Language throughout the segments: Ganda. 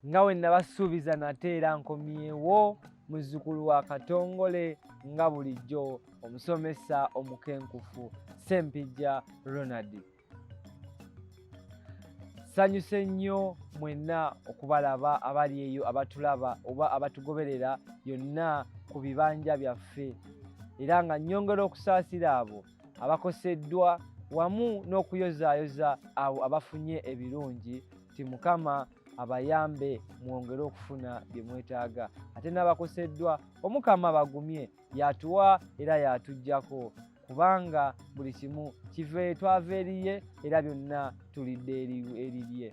Nga we nabasuubiza nate era nkomyewo muzzukulu wa Katongole nga bulijjo omusomesa omukenkufu Ssempijja Ronald. Sanyuse nnyo mwenna okubalaba abali eyo abatulaba oba abatugoberera yonna ku bibanja byaffe era nga nnyongera okusaasira abo abakoseddwa wamu n'okuyozaayoza abo abafunye ebirungi nti Mukama abayambe mwongere okufuna bye mwetaaga ate n'abakoseddwa Omukama bagumye yatuwa era yatujjako kubanga buli kimu kive twava eriye era byonna tulidde erirye.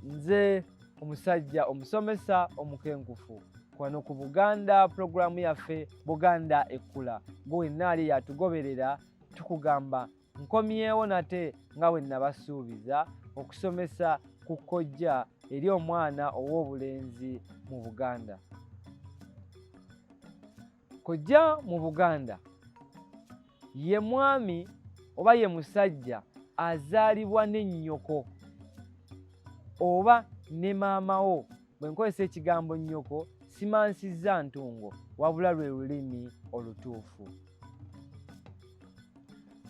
Nze omusajja omusomesa omukenkufu kwano ku Buganda pulogulaamu yaffe Buganda Ekkula gwe wenna ali yatugoberera tukugamba nkomyewo nate nga bwe nabasuubiza okusomesa ku kojja eri omwana ow'obulenzi mu Buganda. Kojja mu Buganda ye mwami oba ye musajja azaalibwa ne nnyoko oba ne maama wo. Bwe nkozesa ekigambo nnyoko simansizza ntungo wabula lwe lulimi olutuufu.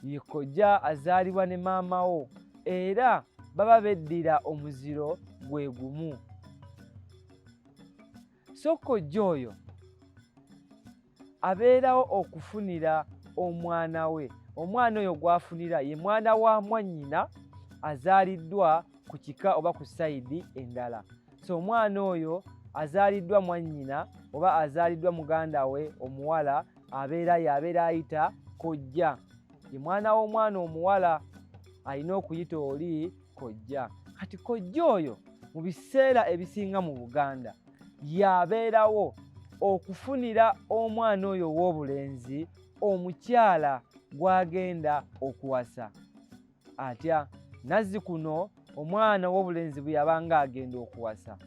Ye kojja azaalibwa ne maama wo era baba beddira omuziro gwe gumu. So kojja oyo abeerawo okufunira omwana we. Omwana oyo gw'afunira ye mwana wa mwannyina azaaliddwa ku kika oba ku sayidi endala. So omwana oyo azaaliddwa mwannyina oba azaaliddwa muganda we omuwala abeera y'abeera ayita kojja. Ye mwana w'omwana omuwala alina okuyita oli kojja. Kati kojja oyo mu biseera ebisinga mu Buganda y'abeerawo okufunira omwana oyo ow'obulenzi omukyala gw'agenda okuwasa. Atya? Nazzikuno omwana ow'obulenzi bwe yabanga agenda okuwasa,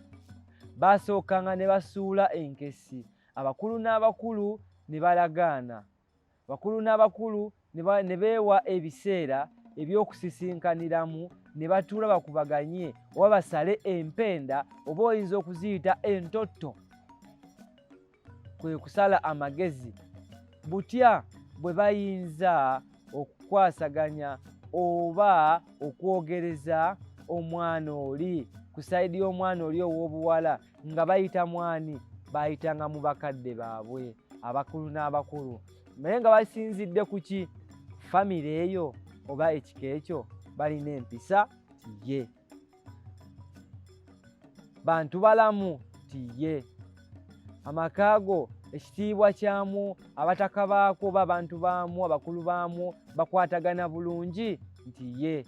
basookanga ne basuula enkessi, abakulu n'abakulu ne balagaana. Bakulu n'abakulu ne beewa ebiseera eby'okusisinkaniramu ne batuula bakubaganye oba basale empenda oba oyinza okuziyita entotto, kwe kusala amagezi butya bwe bayinza okukwasaganya oba okwogereza omwana oli ku sayidi y'omwana oli ow'obuwala nga bayita mwani, bayitanga mu bakadde baabwe abakulu n'abakulu, naye nga basinzidde ku ki? Famire eyo oba ekika ekyo balina empisa tiye, bantu balamu tiye, amaka go ekitiibwa kyamu, abataka baakwo oba abantu baamu abakulu baamu bakwatagana bulungi nti ye.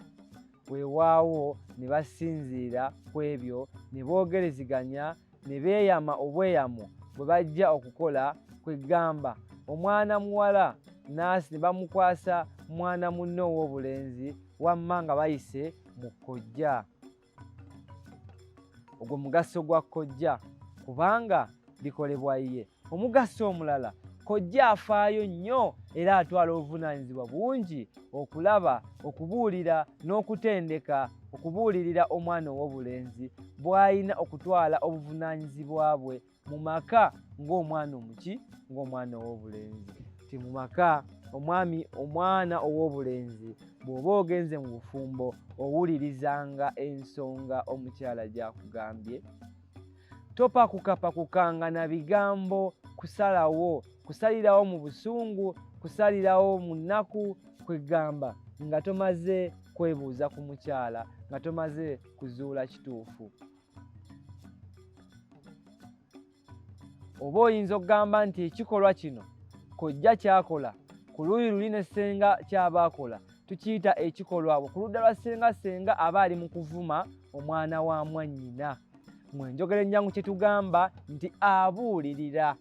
Weewaawo ne basinziira ku ebyo ne boogereziganya ne beeyama obweyamo bwe bajja okukola, kwe ggamba omwana muwala n'asi ne bamukwasa mwana munne ow'obulenzi wamma nga bayise mu kojja. Ogwo mugaso gwa kojja kubanga bikolebwa ye. Omugaso omulala, kojja afaayo nnyo era atwala obuvunaanyizibwa bungi okulaba, okubuulira n'okutendeka, okubuulirira omwana ow'obulenzi bw'alina okutwala obuvunaanyizibwa bwe mu maka ng'omwana omuki, ng'omwana ow'obulenzi. Nti mu maka omwami omwana ow'obulenzi bw'oba ogenze mu bufumbo owulirizanga ensonga omukyala gy'akugambye. Topakukapakukanga na bigambo kusalawo, kusalirawo mu busungu, kusalirawo mu nnaku, kwegamba nga tomaze kwebuuza ku mukyala, nga tomaze kuzuula kituufu. Oba oyinza okugamba nti ekikolwa kino kojja kyakola ku luuyi luli ne ssenga ky'aba akola tukiyita ekikolwa ku ludda lwa ssenga, ssenga aba ali mu kuvuma omwana wa mwannyina. Mu enjogera ennyangu kye tugamba nti abuulirira,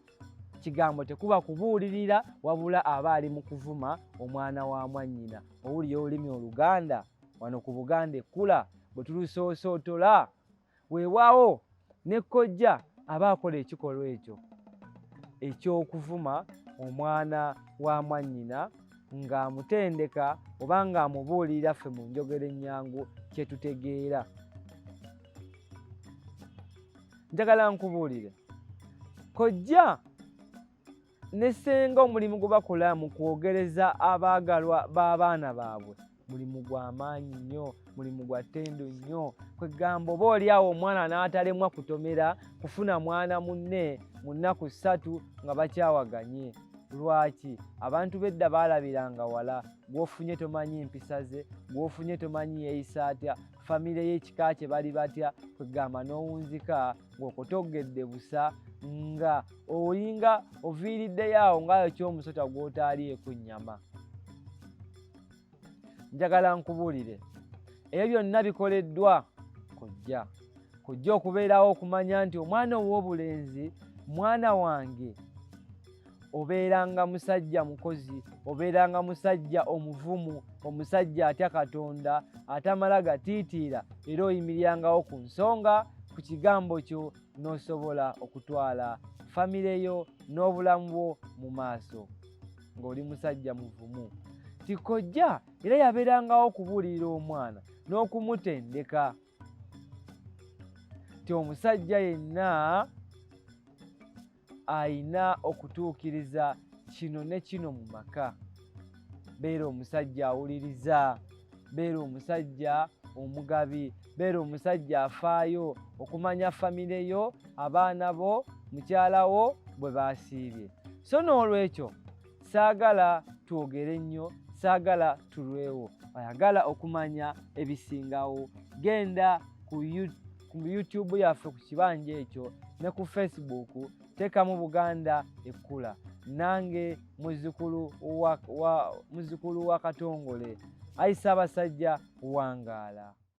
kigambo tekuba kubuulirira wabula aba ali mu kuvuma omwana wa mwannyina. Owulira olulimi Oluganda wano ku Buganda Ekkula bwe tulusoosootola, weewaawo ne kojja aba akola ekikolwa ekyo eky'okuvuma omwana wa mwannyina ng'amutendeka oba ng'amubuulirira ffe mu njogera ennyangu kye tutegeera. Njagala nkubuulire, kojja ne ssenga omulimu gwe bakola mu kwogereza abaagalwa b'abaana baabwe mulimu gwa maanyi nnyo, mulimu gwa ttendo nnyo. Kwegamba oba oli awo omwana n'atalemwa kutomera kufuna mwana munne mu nnaku 3 nga bakyawaganye. Lwaki? Abantu b'edda baalabiranga wala. Gw'ofunye tomanyi mpisa ze, gw'ofunye tomanyi yeeyisa atya, famire y'ekika kye bali batya. Kwegamba n'owunzika ng'okotogedde busa, nga olinga oviiriddeyo awo ng'ayokya omusota gw'otaalieko nnyama. Njagala nkubuulire, ebyo byonna bikoleddwa kojja. Kojja okubeerawo okumanya nti omwana ow'obulenzi mwana wange, obeeranga musajja mukozi, obeeranga musajja omuvumu, omusajja atya Katonda, atamala gatiitiira, era oyimirirangawo ku nsonga, ku kigambo kyo, n'osobola okutwala famire yo n'obulamu bwo mu maaso ng'oli musajja muvumu. Ti kojja era yabeerangawo okubuulirira omwana n'okumutendeka ti omusajja yenna ayina okutuukiriza kino ne kino mu maka. Beera omusajja awuliriza, beera omusajja omugabi, beera omusajja afaayo okumanya famire yo, abaana bo, mukyala wo bwe baasiibye. So n'olwekyo saagala twogere nnyo, saagala tulwewo. Oyagala okumanya ebisingawo, genda ku YouTube yaffe ku kibanja ekyo ne ku Facebook, teekamu Buganda Ekkula. Nange muzzukulu wa Katongole, ayi Ssaabasajja wangaala.